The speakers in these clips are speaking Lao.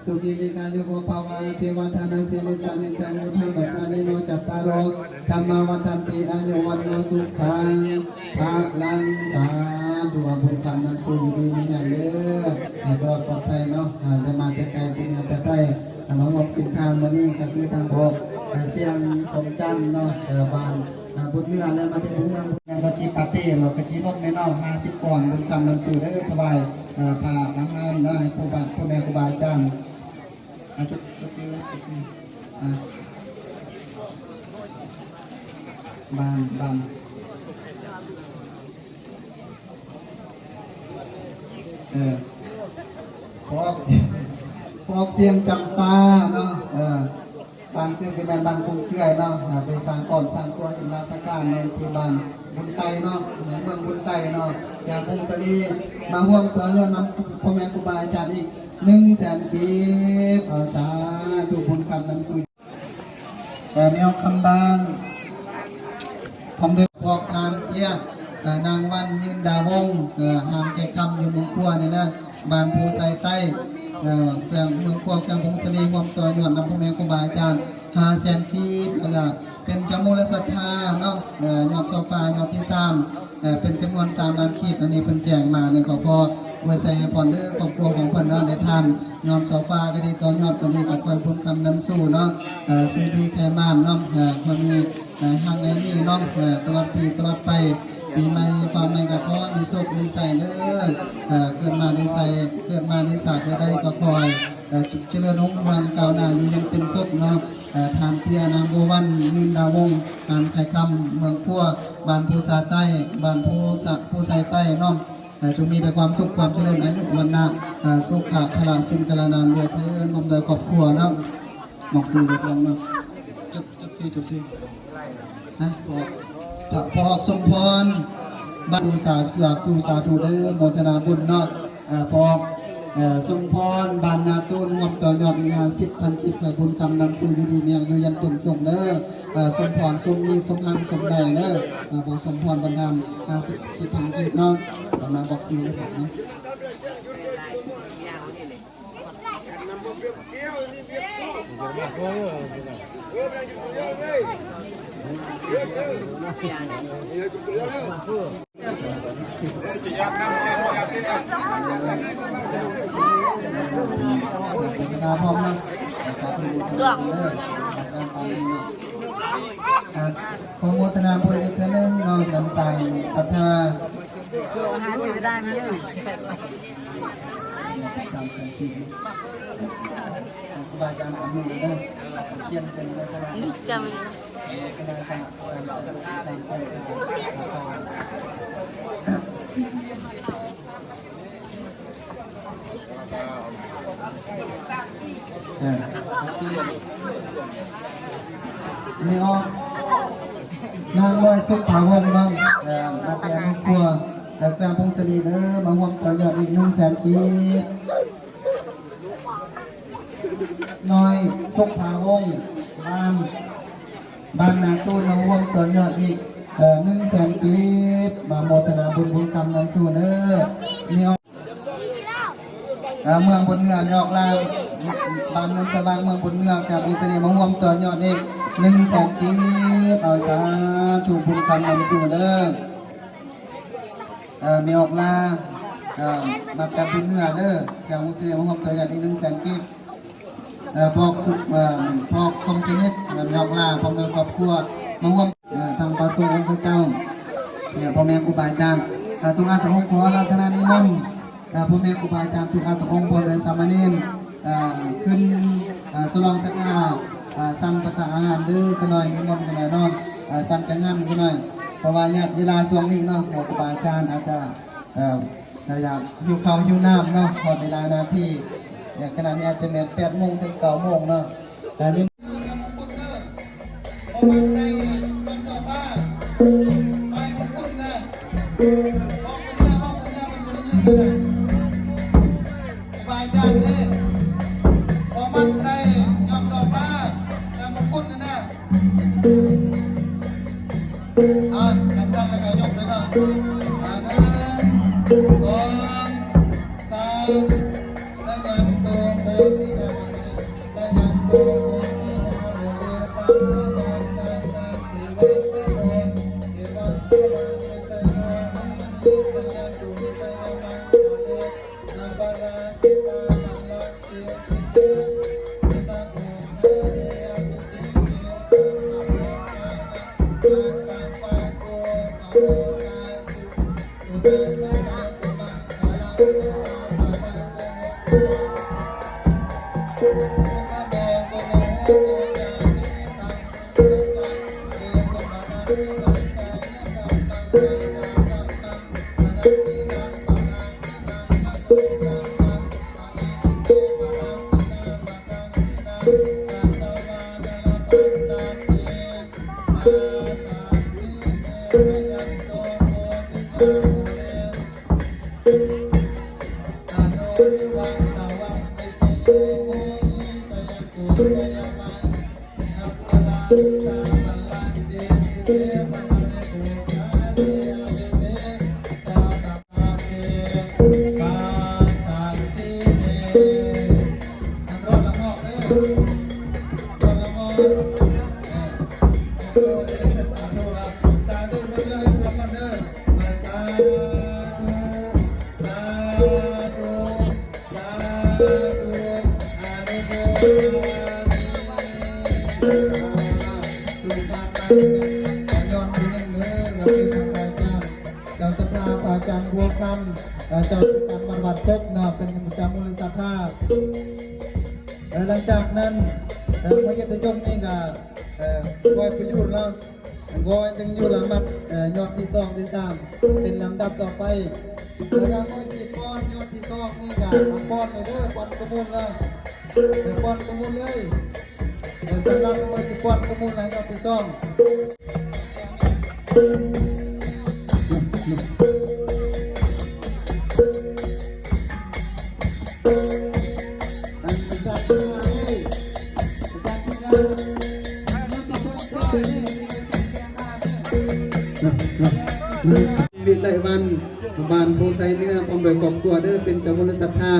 ສຸຂີ ນິກາຍຸໂກ ພະວະ ອາພິວາທະນະສີລິສະ ນິຈຈັງ ວຸດທະາປະຈາຍິໂນ ຈັດຕາໂຣ ທຳມາ ວັດທັນຕິ ອາຍຸ ວັນໂນ ສຸຂັງ ພະລັງ ສາທຸ. ອາ ບຸນຄຳນຳສູ່ ຢູ່ດີມີແຮງເດີ ໃຫ້ຕະຫຼອດປອດໄພເນາະ. ອາ ໄດ້ມາແຕ່ໄກ ແຕ່ເໜືອແຕ່ໃຕ້ ອາ ມາຮ່ວມກິນທານມື້ນີ້ ກໍຄືທາງພວກ ອາ ຊຽງສົມຈັນເນາະ ເອີ ບ້ານ ອາ ບຸດເໜືອ ແລ້ວມາເຮັດບຸນເມືອງ ແມ່ນເຂົາຈີປາເຕ້ເນາະ ເຂົາຈີລົມແມ່ນເນາະ ຫ້າສິບກ່ອນ. ບຸນຄຳນຳສູ່ເດີ ຖວາຍ ເອີ ຜ້າອາຫານເນາະ ໃຫ້ຜູ້ບາ ພໍ່ແມ່ຄູບາອາຈານ ອາ ຈົບ ຈົບຊື່ເລີຍ ຈົບຊື່ ອາ ບ້ານ ບ້ານ ເອີ ພວກຊຽງ ພວກຊຽງຈຳປາເນາະ ເອີ ບ້ານເກີດກໍແມ່ນບ້ານຄົງເກືອຍເນາະ ອາ ໄປສ້າງຄອບສ້າງຄົວເຮັດລາຊະການເນາະ ທີ່ບ້ານບຸນໃຕ້ເນາະ ເມືອງບຸນໃຕ້ເນາະ. ແຂວງຜົ້ງສາລີ ມາຮ່ວມຕໍ່ຍອດນຳພໍ່ແມ່ຄູບາອາຈານອີກໜຶ່ງແສນກີບ ອາ ສາທຸ ບຸນຄຳນຳສູ່ ແມ່ອອກຄຳບາງ ພ້ອມດ້ວຍພວກທ່ານເອຍ ນາງວັນ ຍືນດາວົງ ຫ້າງແຈຄຳ ຢູ່ເມືອງຂົວນີ້ແຫຼະ ບ້ານພູໄຊໃຕ້ ແຂວງເມືອງຂົວ ແຂວງຜົ້ງສາລີ ຮ່ວມຕໍ່ຍອດນຳພໍ່ແມ່ຄູບາອາຈານຫ້າແສນກີບ ແລ້ວກະເປັນຈຳນວນສັດທາເນາະ ຍອດໂຊຟາ ຍອດທີສາມ ເອີ ເປັນຈຳນວນສາມລ້ານກີບ. ອັນນີ້ເພິ່ນແຈ້ງມາ ນີ້ກໍຂໍອວຍໄຊໃຫ້ພອນເດີ ຄອບຄົວຂອງເພິ່ນເນາະ ໄດ້ທ່ານຍອດໂຊຟາກໍດີ ຕໍ່ຍອດກໍດີ ກໍຂໍໃຫ້ບຸນຄຳນຳສູ່ເນາະ ເອີ ຊີວິດດີໄຂໝານເນາະ ເອີ ຄວາມມີ ເອີ ຮັ່ງໃຫ້ມີເນາະ ເອີ ຕະຫຼອດປີຕະຫຼອດໄປ ປີໃໝ່ຟ້າໃໝ່ກໍຂໍໃຫ້ໂຊກໃຫ້ໄຊເດີ ເອີ ເກີດມາໃນໄຊ ເກີດມາໃນຊາດໃດກໍຂໍໃຫ້ ເອີ ຈະເລີນຮຸ່ງເຮືອງກ້າວໜ້າ ຢູ່ເຢັນເປັນສຸກເນາະ. ເອີ ທ່ານເອຍ ນາງບົວວັນ ຍືນດາວົງ ຫ້າງແຈຄຳ ເມືອງຂົວ ບ້ານພູຊາໃຕ້ ບ້ານພູຊາ ພູຊາໃຕ້ເນາະ ເອີ ຈົ່ງມີແຕ່ຄວາມສຸກຄວາມຈະເລີນ ອາຍຸວັນນະ ເອີ ສຸຂະພະລະ ສິນກາລະນານເດີເທີ້ນ ພ້ອມດ້ວຍຄອບຄົວເນາະ. ບອກຊື່ໄດ້ພອມເນາະ ຈົບ ຈົບຊື່ ຈົບຊື່ ນະ ພໍ່ ພໍ່ອອກສົມພອນ ບ້ານ ສາທຸ ສາທຸ ສາທຸເດີ ໂມທະນາບຸນເນາະ. ເອີ ພໍ່ ເອີ ສົມພອນ ບ້ານນາຕູນ ຮ່ວມຕໍ່ຍອດອີກຫ້າສິບພັນກີບ ເພື່ອບຸນຄຳນຳສູ່ ຢູ່ດີມີແຮງ ຢູ່ເຢັນເປັນສຸກເດີ. ເອີ ສົມພອນ ສົມມີ ສົມຮັ່ງ ສົມໄດ້ເດີ. ເອີ ພໍ່ສົມພອນ ບັນທານ ຫ້າສິບພັນກີບເນາະ ມາບອກຊື່ເລີຍເນາະ. ຂໍໂມທະນາບຸນອີກເທື່ອໜຶ່ງເນາະ ນຳໃສ່ສັດທາ ຫາຊື້ໄດ້ມາເລີຍ ສາມແສນກີບ ຄູບາອາຈານອານຸເດີ ຂຽນເປັນເລີຍກໍໄດ້ ນີ້ຈຳ ເອີ ແມ່ອອກ ນາງນ້ອຍ ສຸກຜາວົງເນາະ ເອີ ມາແຕ່ເມືອງຂົວ ແຂວງຜົ້ງສາລີເດີ ມາຮ່ວມຕໍ່ຍອດອີກໜຶ່ງແສນກີບ. ນ້ອຍ ສຸກຜາວົງ ບ້ານ ບ້ານນາຕູນ ມາຮ່ວມຕໍ່ຍອດອີກ ເອີ ໜຶ່ງແສນກີບ ມາໂມທະນາບຸນບຸນຄຳນຳສູ່ເດີ. ແມ່ອອກ ເອີ ເມືອງບົນເໜືອ ແມ່ອອກລາງ ບ້ານໂນນສະຫວ່າງ ເມືອງບົນເໜືອ ແຂວງຜົ້ງສາລີ ມາຮ່ວມຕໍ່ຍອດອີກໜຶ່ງແສນກີບ ເອົາ ສາທຸ ບຸນຄຳນຳສູ່ເດີ. ເອີ ແມ່ອອກລາ ເອີ ມາຈາກບຸນເໜືອເດີ ແຂວງຜົ້ງສາລີ ມາຮ່ວມຕໍ່ຍອດອີກໜຶ່ງແສນກີບ. ເອີ ພວກ ເອີ ພວກສົມສະໜິດ ແມ່ອອກລາ ພ້ອມດ້ວຍຄອບຄົວ ມາຮ່ວມ ເອີ ທາງພະສົງຂອງເຂົາເຈົ້າ ເອີ ພໍ່ແມ່ຄູບາອາຈານ ເອີ ທຸກອາດຕະອົງ ຂໍອາລາທະນານິມົນ ເອີ ພໍ່ແມ່ຄູບາອາຈານ ທຸກອາດທຸກອົງ ພ້ອມດ້ວຍສາມະເນນ ເອີ ຂຶ້ນ ເອີ ສະຫຼອງສັກກາ ເອີ ສັນພັດຕາອາຫານເດີ ຂະນ້ອຍນິມົນຂະນ້ອຍເນາະ ເອີ ສັນຈັງຫັນຂະນ້ອຍ ເພາະວ່າຍາດເວລາຊ່ວງນີ້ເນາະ ເອີ ຄູບາອາຈານອາດຈະ ເອີ ກໍຢາກຫິວເຂົ້າຫິວນ້ຳເນາະ ຮອດເວລາໜ້າທີ່ ເອີ ຂະນະນີ້ອາດຈະແມ່ນແປດໂມງເຖິງເກົ້າໂມງເນາະ ແຕ່ນີ້ ສະບາຍໃຈເດ້ ພໍມັນໃສ່ຍອມໂຊຟາ ໃສ່ມົງກຸດນັ້ນນະ ອ່າ ຄັນສັ່ນແລ້ວກໍຍົກເລີຍເນາະ ອ່າ ໜຶ່ງ ສອງ ສາມ ໃສ່ຍານໂຕໂພທິ ເຈົ້າສັດທາພະອາຈານບົວຄຳ ເຈົ້າຈັດການວັດວັດສົບເນາະ ເປັນເຈົ້າມູນນິທິສັດທາ. ເອີ ຫຼັງຈາກນັ້ນ ເອີ ພະຍາດຕະຍົມນີ້ກະ ເອີ ຄອຍປະຍຸກເນາະ ຄອຍຈຶ່ງຢູ່ລະມັດ ເອີ ຍອດທີສອງທີສາມ ເປັນລຳດັບຕໍ່ໄປ. ແລ້ວກະເມື່ອກີ້ປ້ອນຍອດທີສອງນີ້ກະ ປ້ອນເລີຍເດີ ປ້ອນກະມຸນເລີຍ ເອີ ປ້ອນກະມຸນເລີຍ. ສຳລັບເມື່ອກີ້ປ້ອນກະມຸນໃນຮອບທີສອງ ວິໄລວັນ ບ້ານພູໄຊເໜືອ ພ້ອມດ້ວຍຄອບຄົວເດີ ເປັນເຈົ້າບຸນສັດທາ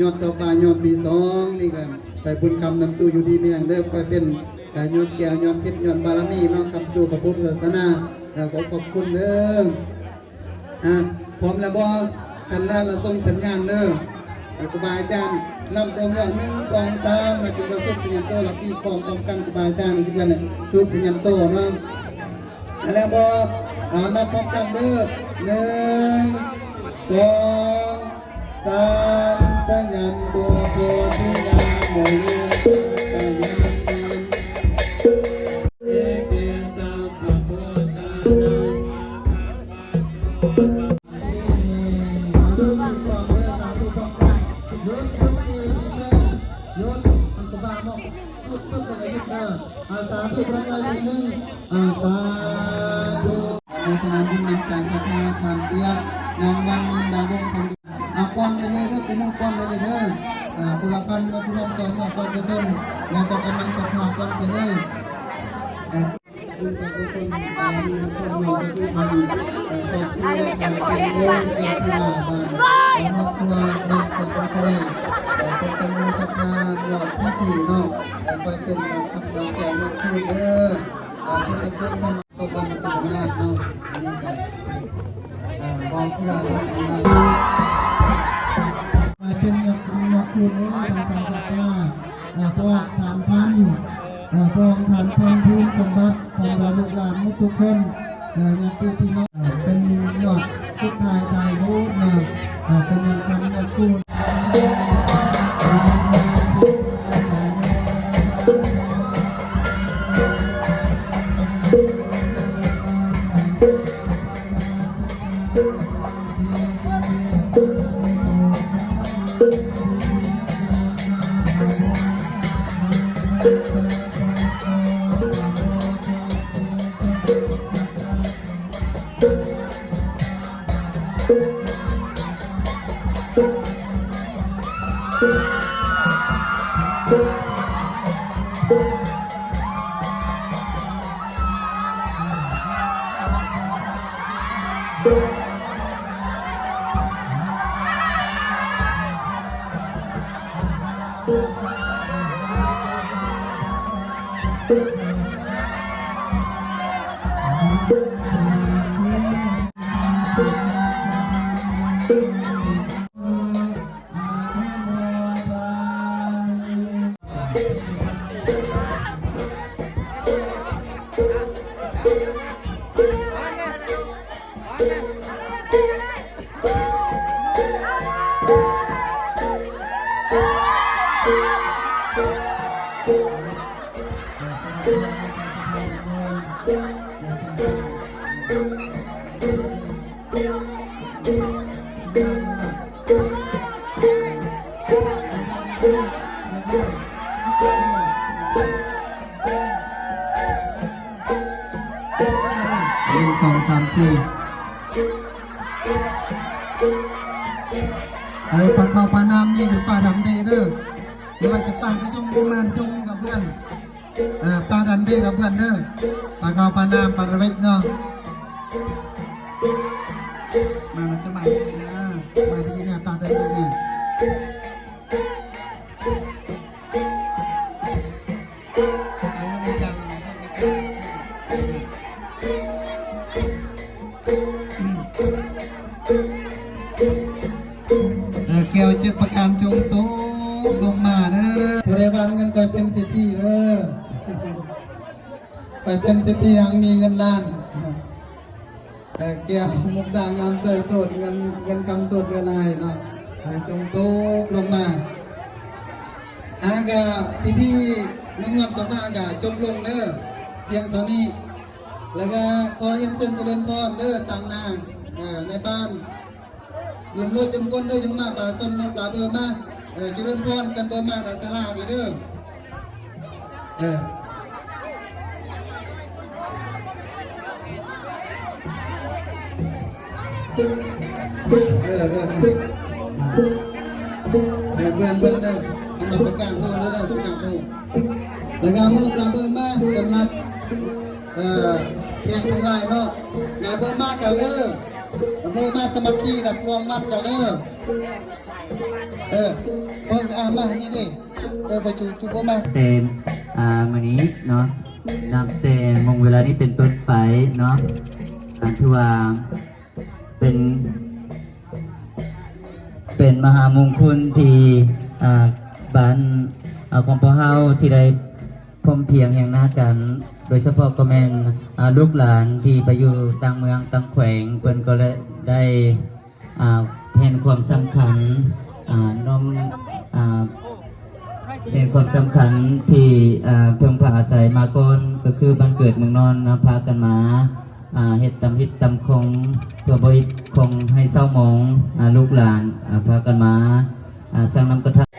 ຍອດໂຊຟາຍອດທີສອງນີ້ກະ ໄປບຸນຄຳນຳສູ່ຢູ່ດີມີແຮງເດີ ຄອຍເປັນ ຍອດແກ້ວຍອດທິບຍອດບາລະມີເນາະ ຄຳສູ່ພະພຸດທະສາສະໜາ ແລ້ວກໍຂອບຄຸນເດີ. ອ່າ ພ້ອມແລ້ວບໍ່? ຄັນແລ້ວລະສົ່ງສັນຍານເດີ ຄູບາອາຈານນັບລົງເດີ ໜຶ່ງ ສອງ ສາມ ລະຈຶ່ງວ່າສູບສັນຍານໂຕ ລະຕີຄອງພ້ອມກັນ ຄູບາອາຈານລະຈຶ່ງວ່າສູບສັນຍານໂຕເນາະ. ແລ້ວບໍ່? ເອົາ ນັບພ້ອມກັນເດີ ໜຶ່ງ ສອງ ສາມ ສະຍັນໂຕ ໂພທິຍາໂມ ເອເກ ສະພະໂພຄານັງ ເອົາ ຢຸດ ຢຸດ ຢຸດ ເດີ ສາທຸພ້ອມກັນ ຢຸດ ຢຸດ ເອເກ ສະ ຢຸດ ອັນກະບາໝອກ ຢຸດ ຢຸດ ແລ້ວກະຢຸດເດີ ອາ ສາທຸ ພະນາຍທີໜຶ່ງ ອາ ສາທຸ ອະນຸໂມທະນາບຸນນຳສາຍສັດທາ ທ່ານປຽກ ນາງວັນ ເງິນດາວົງ ອາ ປ້ອນໄດ້ເລີຍເດີ ກະມຸນປ້ອນໄດ້ເລີຍເດີ ອາ ຄົນລະພັນ ມາຮ່ວມຕໍ່ຍອດຕໍ່ກຸສົນ ແລະຕໍ່ກຳລັງສັດທາ ປ້ອນໃສ່ເລີຍ ອາ ບຸນການກຸສົນ ອາ ມີນະຄອນຫຼວງປະເທດໄທ ອາ ຄອບຄົວ ທາງເຊໂນ ເປັນທີ່ໜ້າບ້ານ ຄອບຄົວ ນຳຄອບຄົວສະເລ ອາ ເປັນຈຳນວນສັດທາ ຮອບທີສີ່ເນາະ ແລະ ຄ່ອຍເປັນດອກຄຳດອກແກ້ວ ມາຄູນເດີ ອາ ເພິ່ນຈະເປັນ ກໍຕ້ອງສະຍາດເນາະ ອັນນີ້ກະ ເອີ ເວົ້າເພື່ອວ່າ ມາເປັນຍອດ ຍອດຄູນເດີ ທາງສາຍສັດທາ ເອີ ພວກທ່ານພັນ ເອີ ພວກທ່ານພັນ ພູນສົມບັດ ຂອງເຮົາລູກຫຼານໝົດທຸກຄົນ ເອີ ຍາດຕິພີ່ນ້ອງ ເປັນຍອດສຸດທ້າຍທ້າຍສຸດເນາະ ເປັນຍອດຄຳຍອດຄູນ. ໜຶ່ງ ສອງ ສາມ ສີ່ ເອີ ປາຂາວປາໜາມນີ້ ເປັນປາດຳເດເດີ ຫຼືວ່າຈະປາຕະຈົງນີ້ ມາຕະຈົງນີ້ກັບເພື່ອນ ເອີ ປາດັນເດກັບເພື່ອນເດີ ປາຂາວປາໜາມ ປາລະເວັກເນາະ ມາ ມາ ຈະມາທີ່ນີ້ນະ ມາທີ່ນີ້ນະ ປາດັນເດນີ້ ເອີ ແກ້ວເຈັດປະການຈົ່ງຕົກລົງມາເດີ ຜູ້ໃດຫວ່ານເງິນຂ້ອຍເປັນເສດຖີເດີ ຂ້ອຍເປັນເສດຖີ ຮັ່ງມີເງິນລ້ານ ເອີ ແກ້ວມຸກດາງາມສວຍໂສດ ເງິນ ເງິນຄຳໂສດເຫຼືອຫຼາຍເນາະ ເອີ ຈົ່ງຕົກລົງມາ ອາ ກະພິທີຍົກຍອດໂຊຟາກະຈົບລົງເດີ ພຽງເທົ່ານີ້ ແລ້ວກະຂໍຮຽນເຊີນຈະເລີນພອນເດີ ຕາງໜ້າ ເອີ ໃນບ້ານ ລົມໂລດເຕັມກົ້ນເດີ ຈົ່ງມາປາຊົນ ມາປາເບີມາ ເອີ ຈະເລີນພອນ ກັນເບີມາດາສາລາໄປເດີ ເອີ ເອີ ເອີ ເອີ ເອີ ເພື່ອນ ເພື່ອນເດີ ອັນນັ້ນປະການໂທນເດີ ປະການໂທນ ແລ້ວກະເບິ່ງ ເບິ່ງມາສຳລັບ ເອີ ແຂກທັງຫຼາຍເນາະ ກະເບິ່ງມາກັນເດີ ເບິ່ງມາສາມັກຄີ ແລະ ຄວາມມັດກັນເດີ ເອີ ເບິ່ງ ອາ ມານີ້ເດ້ ເອີ ໄປຈຸ ຈຸບໍ່ມາ ແຕ່ ອາ ມື້ນີ້ເນາະ ນັບແຕ່ໂມງເວລານີ້ເປັນຕົ້ນໄປເນາະ ອາ ຖືວ່າເປັນ ເປັນມະຫາມົງຄຸນທີ່ ອາ ບ້ານ ອາ ຂອງພວກເຮົາທີ່ໄດ້ພ້ອມພຽງຮຽງໜ້າກັນ ໂດຍສະເພາະກໍແມ່ນ ອາ ລູກຫຼານທີ່ໄປຢູ່ຕ່າງເມືອງຕ່າງແຂວງ ເພິ່ນກໍໄດ້ ອ່າ ເຫັນຄວາມສຳຄັນ ອ່າ ນ້ອມ ອ່າ ເຫັນຄວາມສຳຄັນທີ່ ອ່າ ເພິ່ງພາອາໄສມາກ່ອນ ກໍຄືບ້ານເກີດເມືອງນອນນະ ພາກັນມາ ອ່າ ເຮັດຕຳຮິດຕຳຄອງ ເພື່ອບໍ່ໃຫ້ຄອງໃຫ້ເສົ້າໝອງ ອ່າ ລູກຫຼານ ອ່າ ພາກັນມາ ອ່າ ສ້າງນ້ຳກະທະ.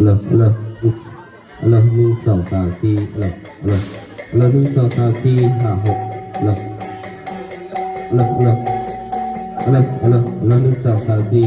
ເລີ ເລີ ເລີ ໜຶ່ງ ສອງ ສາມ ສີ່ ເລີ ເລີ ເລີ ໜຶ່ງ ສອງ ສາມ ສີ່ ຫ້າ ຫົກ ເລີ ເລີ ເລີ ເລີ ເລີ ໜຶ່ງ ສອງ ສາມ ສີ່